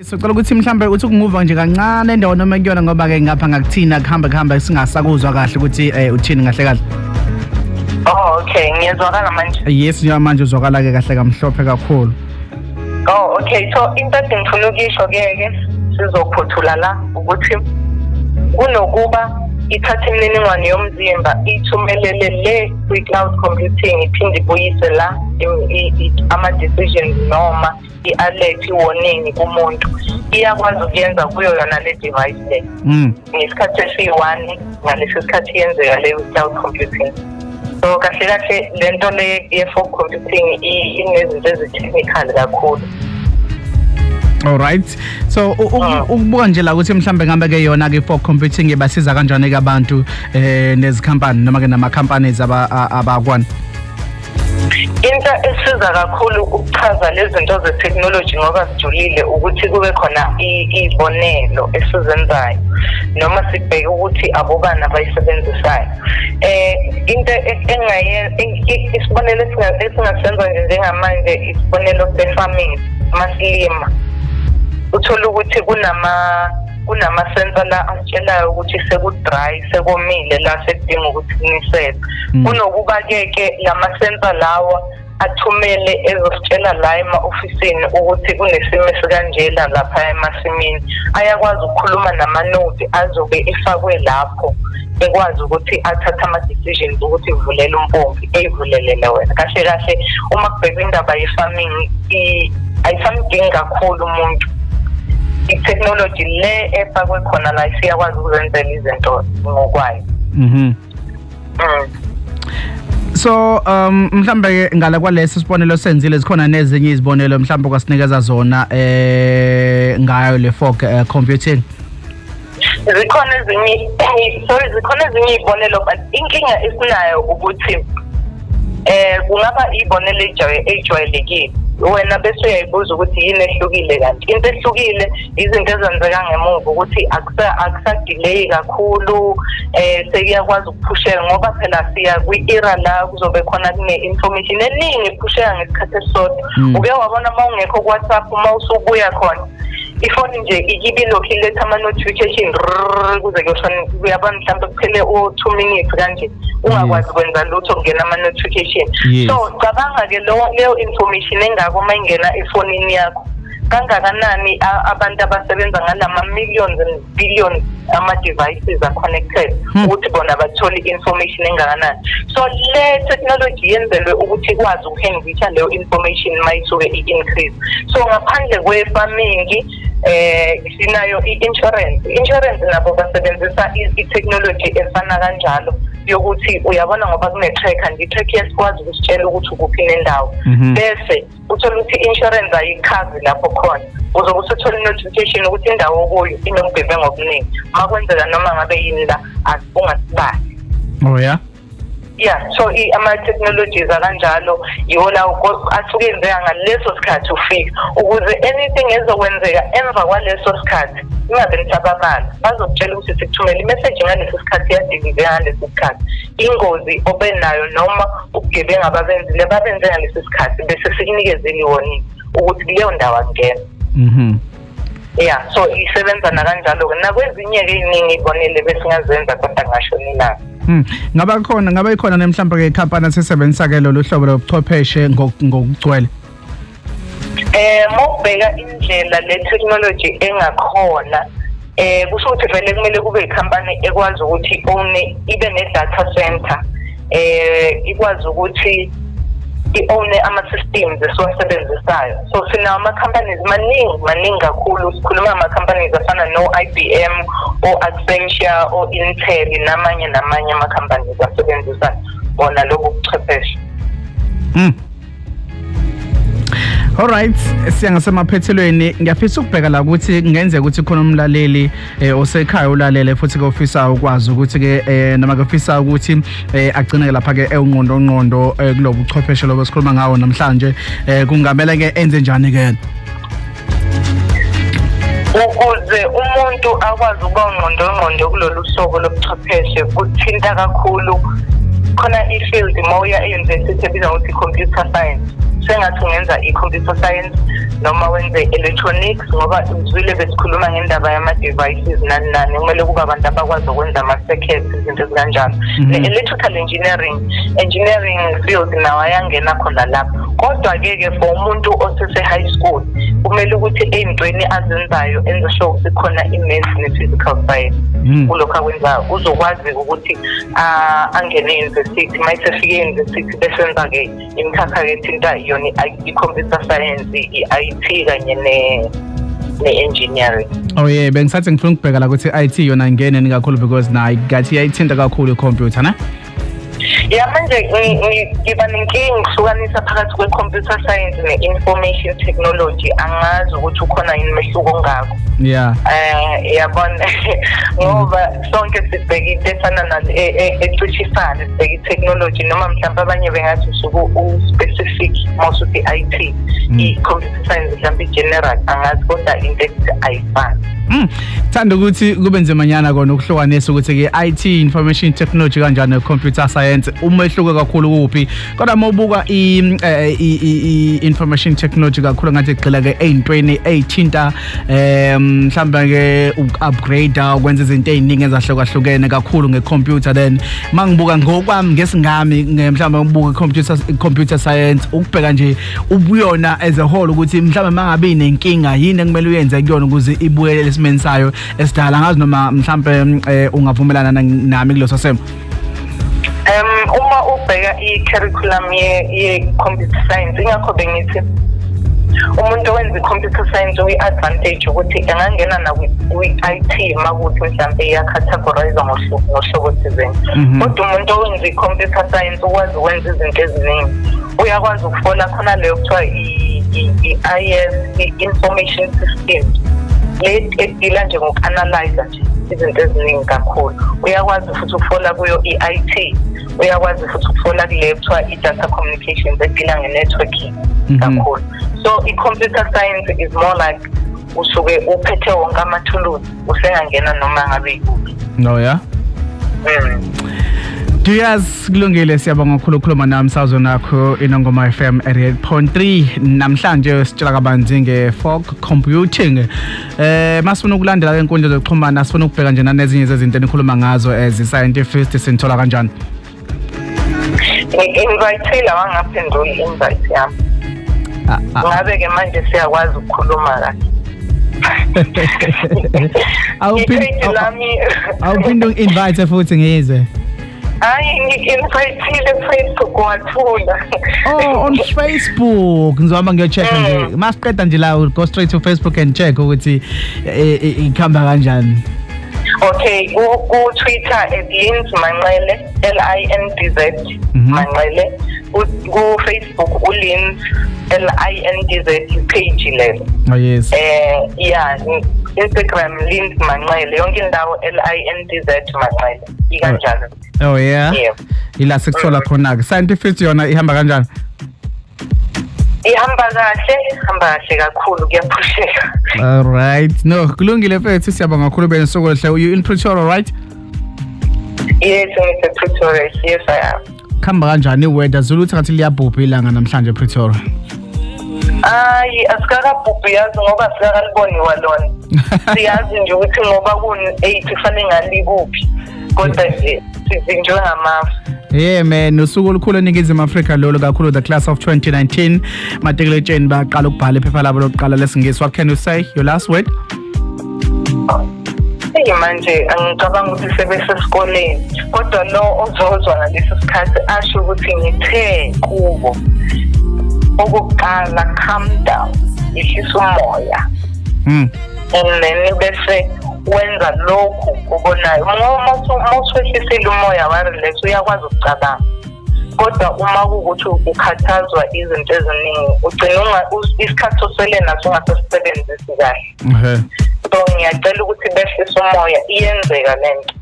Sicela ukuthi mhlambe uthi ukunguva nje kancane endawo noma kuyona, ngoba ke ngapha ngakuthina kuhamba kuhamba singasakuzwa kahle ukuthi uthini kahle kahle. Oh, okay, ngiyezwakala manje? Yes, njengamanje uzwakala ke kahle kamhlophe kakhulu. Oh, okay. So into engifuna ukuyisho ke ke sizophothula la ukuthi kunokuba ithathe imininingwane yomzimba ithumelele le kwi-cloud computing, iphinde ibuyise la ama-decisions noma i-alert, i-warning kumuntu, iyakwazi ukuyenza kuyo yona le device le ngesikhathi esiyi-one, ngaleso sikhathi yenzeka le cloud computing. So kahle kahle le nto le ye-fog computing inezinto ezi-technical kakhulu. Alright, so ukubuka nje la ukuthi mhlambe ngabe ke yona ke fog computing ibasiza kanjani ke abantu nezikhampani noma ke nama companies abakwana? Into esiza kakhulu ukuchaza lezi zinto ze-technology ngoba zijulile ukuthi kube khona iy'bonelo esizenzayo noma sibheke ukuthi abobani abayisebenzisayo. Into isibonelo esingasenza nje njengamanje, isibonelo se-farming, masilima uthola ukuthi kunama-sensor la asitshelayo ukuthi seku-dry, sekomile la, sekudinga ukuthi kuniselwe. Kunokuba-ke ke lama-sensor lawa athumele ezositshela la ema-ofisini ukuthi kunesimo esikanjena lapha emasimini, ayakwazi ukukhuluma nama-node azobe efakwe lapho, ekwazi ukuthi athathe ama-decisions ukuthi vulela umpompi, eyivulelele wena. Kahle kahle uma kubhekwa indaba ye-farming, ayisamdingi kakhulu umuntu. I-technology le efakwe khona la isiyakwazi ukuzenzela izinto ngokwayo. So mhlambe ke ngala kwalesi sibonelo senzile, zikhona nezinye izibonelo mhlambe kwasinikeza zona ngayo le fog computing? Zikhona ezinye, sorry, zikhona ezinye iy'bonelo, but inkinga esinayo ukuthi kungaba iy'bonelo ey'jwayelekile, wena bese uyayibuza ukuthi yini ehlukile, kanti into ehlukile izinto ezenzeka ngemuva, ukuthi akusa-delay kakhulu, sekuyakwazi ukuphusheka, ngoba phela siya kwi-era la kuzobe khona kune-information eningi iphusheka ngesikhathi esisodwa. Uke wabona uma ungekho ku-WhatsApp, uma usubuya khona ifoni nje ikibe ilokhu iletha ama-notification kuze kuyoshona, uyabona, mhlawumbe kuphele o-2 minutes kanje ungakwazi kwenza lutho, kungena ama-notification. So cabanga-ke leyo information engako uma ingena efonini yakho kangakanani, abantu abasebenza ngalama millions and billions ama-devices are-connected, ukuthi bona bathole i-information engakanani. So le technology yenzelwe ukuthi ikwazi ukuhandlisha leyo information uma isuke i-increase. So ngaphandle kwe-farming, sinayo i-insurance. I-insurance nabo basebenzisa i-technology efana kanjalo yokuthi uyabona ngoba kune-tracker nje, i-tracker iyasikwazi ukusitshela ukuthi ukuphi nendawo, bese uthola ukuthi i-insurance ayikhazi lapho khona, uzobe usuthola i-notification ukuthi indawo okuyo inobugebengu obuningi, uma kwenzeka noma ngabe yini la ungasibali. Oh yeah. Yeah, so ama-technologies akanjalo yiwo lawo asuke enzeka ngaleso sikhathi ufika, ukuze anything ezokwenzeka emva kwaleso sikhathi ingabe nisababala, bazokutshela ukuthi sikuthumela imeseji ngaleso sikhathi, yadiliveka ngaleso sikhathi, ingozi obenayo noma ubugebengu ababenzile babenze ngaleso sikhathi, bese sikunikezele i-warning ukuthi kuleyo ndawo akungena. Yeah, so isebenza nakanjalo-ke nakwezinye-ke ey'ningi iy'bonele besingazenza, kodwa ngasho ilanga. Ngaba khona, ngaba ikhona nemhlawumbe ke ikhampani esebenzisa ke lolu hlobo lobuchwepheshe ngokugcwele? Mawubheka indlela le technology engakhona, kusho ukuthi vele kumele kube ikhampani ekwazi ukuthi own, ibe ne data center, ikwazi ukuthi i-own ama-systems esiwasebenzisayo. So sinawo ama-companies maningi, maningi kakhulu. Sikhuluma ama-companies afana no-IBM, o-Accenture, o-Intel, namanye namanye ama-companies asebenzisa bona lobu buchwepheshe. Alright, siya ngasemaphethelweni. Ngiyafisa ukubheka la ukuthi kungenzeka ukuthi khona umlaleli osekhaya ulalele futhi ke ofisa ukwazi ukuthi ke noma ke ofisa ukuthi agcine lapha ke ewungqondo ngqondo kulobu buchwepheshe lobo esikhuluma ngawo namhlanje, kungamele ke enze njani ke? Ukuze umuntu akwazi ukuba ungqondo ngqondo kulolu hlobo lobuchwepheshe, kuthinta kakhulu khona i-field mawuya e-university ebizwa ngokuthi computer science. Sengathi ungenza i-computer science noma wenze electronics, ngoba uzwile besikhuluma ngendaba yama-devices nani nani, kumele kube abantu abakwazi ukwenza ama-circuits, izinto ezikanjalo. Ne-electrical engineering field nawo ayangena khona lapho. Kodwa-ke ke for umuntu osese-high school kumele ukuthi ey'ntweni azenzayo enze sure ukuthi khona i-maths ne-physical science kulokhu akwenzayo, uzokwazi ukuthi angene e-university. Uma esefike e-university bese enza-ke imikhakha-ke ethinta yona i-computer science, i-IT kanye ne-engineering. Oh yeah, bengisathi ngifuna ukubheka la ukuthi i-IT yona ingene kakhulu because nayo ngathi iyayithinta kakhulu i-computer, ne? Ya, manje ngiba nenkinga ngihlukanisa phakathi kwe-computer science ne-information technology. Angazi ukuthi ukhona yini umehluko ongako. Yabona, ngoba sonke sibheka into efana ecishe ifane, sibheka i-technology, noma mhlawumbe abanye bengathi usuke u-specific mawusuthi i-IT, i-computer science mhlawumbe i-general, angazi, kodwa into ethi ayifani. Thanda ukuthi kube nzimanyana kona ukuhlukanisa ukuthi ke IT, information technology kanjani computer science, umehluko kakhulu kuphi. Kodwa mawubuka i information technology kakhulu ngathi igxila ke eyintweni eyithinta mhlawumbe ke uku-upgrade, ukwenza izinto eziningi ezahlukahlukene kakhulu nge-computer. Then mangibuka ngokwami ngesingami, mhlawumbe ngibuka computer science, ukubheka nje ubuyona as a whole ukuthi mhlawumbe mangabe inenkinga yini ekumele uyenze kuyona ukuze ibuyele esimeni sayo esidala. Ngazi noma mhlawumbe ungavumelana nami kuleso simo. Uma ubheka i-curriculum ye-computer science, ingakho bengithi umuntu owenza i-computer science uyi-advantage ukuthi angangena nakwi-IT makuthi mhlampe iya-categorize ngohlobo thizeni. Kodwa umuntu owenza i-computer science ukwazi ukwenza izinto eziningi, uyakwazi ukufola khona leyo kuthiwa i-IS, i-information systems, le edila nje ngoku-analyze nje izinto eziningi kakhulu. Uyakwazi futhi ukufola kuyo i-IT, uyakwazi futhi ukufola kule kuthiwa i-data communications edila nge-networking kakhulu. So i-computer science is more like usuke uphethe wonke amathuluzi, usengangena noma ngabe ikuphi. No, yeah. Duyazi, kulungile, siyabonga kakhulu ukukhuluma nami sazwe nakho iNongoma FM 88.3 namhlanje, sitshela kabanzi nge-fog computing. Masifuna ukulandela ke inkundla zokuxhumana, sifuna ukubheka nje nanezinye zezinto enikhuluma ngazo as scientific, sinithola kanjani? Ngi-invite wangaphendula i-invite yami. Ngabe ke manje siyakwazi ukukhuluma kahle. Awuphinde I-page lami awuphinde ungi-invite futhi ngize. Hayi, ngi-invitile Facebook, wathula. Oh, on Facebook. Ngizohamba ngiyo-check nje. Masiqeda nje la, we'll go straight to Facebook and check ukuthi ikhamba kanjani. Okay, ku Twitter @LindzManqele, L I N D Z Manqele. Ku Facebook uLindz, L I N D Z, page lelo. Oh yes. Yeah, Instagram Lindz Manqele, yonke indawo L I N D Z Manqele. Ikanjalo. Oh yeah. Yeah. Ila sikuthola khona ke. Scientific yona ihamba kanjani? Ihamba kahle, ihamba kahle kakhulu, kuyaphusheka. All right. No, kulungile mfethu, siyabonga kakhulu, benisuku lehle. You in Pretoria, right? Yes, ngise Pretoria. Yes, I am. Khamba kanjani weather? Zulu uthi ngathi liyabhubha ilanga namhlanje ePretoria. Hayi, asikakabhubhi yazi, ngoba sikakaliboni walona. Siyazi nje ukuthi ngoba kun-8 kufanele ngalikuphi. Kodwa nje sizinjwe ngamafu. Yeah man, usuku olukhulu eNingizimu Afrika lolu kakhulu, the class of 2019 matikuletsheni baqala ukubhala iphepha labo lokuqala lesingisi. What can you say? Your last word? Hey, manje angicabanga ukuthi sebesesikoleni, kodwa lo ozozwa ngalesi sikhathi asho ukuthi ngithe kubo, okokuqala, calm down, yehlisa umoya and then bese wenza lokhu obonayo, ngoba mawusuwehlisile umoya, wa-relax, uyakwazi ukucabanga. Kodwa uma kuwukuthi ukhathazwa izinto eziningi, ugcina isikhathi osele naso ungasasisebenzisi kahle. So ngiyacela ukuthi behlise umoya, iyenzeka lento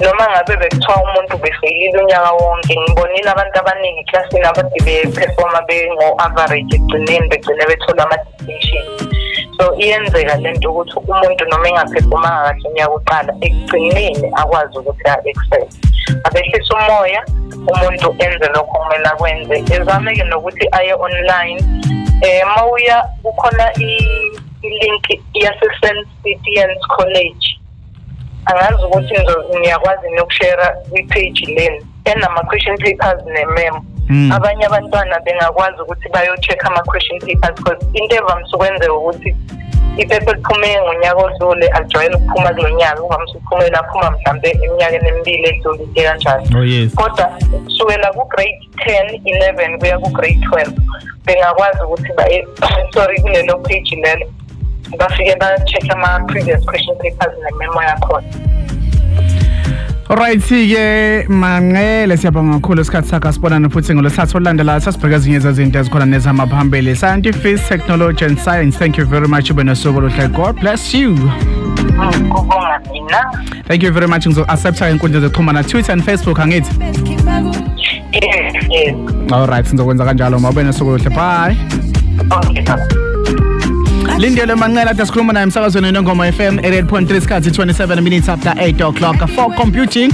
noma ngabe bekuthiwa umuntu befeyilile unyaka wonke. Ngibonile abantu abaningi eklasini abade be-performa bengo-average, ekugcineni begcine bethola ama-distinction. So iyenzeka lento ukuthi umuntu noma engaphefumanga kahle unyaka uqala, ekugcineni akwazi ukuthi a-excel. Abehlisa umoya umuntu, enze lokho okumele akwenze, ezame-ke nokuthi aye online. Mawuya kukhona i-link yase-St Stithians College, angazi ukuthi ngiyakwazi nokushare kwi-page leni, enama-question papers ne-memo. Abanye abantwana bengakwazi ukuthi bayo-check ama-question papers, because into evamise ukwenzeka ukuthi iphepha eliphume ngonyaka odlule alijwayele ukuphuma kulo nyaka, kuvamise ukuphumela aphuma mhlampe eminyakeni emibili edlule, into kanjalo. Oh yes. Kodwa kusukela ku-grade 10, 11 kuya ku-grade 12 bengakwazi ukuthi baye, sorry, kulelo page lelo, bafike ba-check ama-previous question papers ne-memo yakhona. Alright ke Manqele, siyabonga kakhulu isikhathi sakho. Asibonane futhi ngolwesithathu olulandelayo, sasibheka ezinye zezinto ezikhona nezihamba phambili. Scientific, Technology and Science. Thank you very much, ube nosuku oluhle. God bless you. Kubonga mina. Thank you very much. Ngizo-accepta inkundla zokuxhumana, Twitter and Facebook, angithi? Yes. Alright, ngizokwenza kanjalo. Mawube nosuku oluhle, bye. Okay, bye. Lindele Manqele ade sikhuluma naye emsakazweni Nongoma FM 88.3, isikhathi 27 minutes after 8 o'clock. For computing.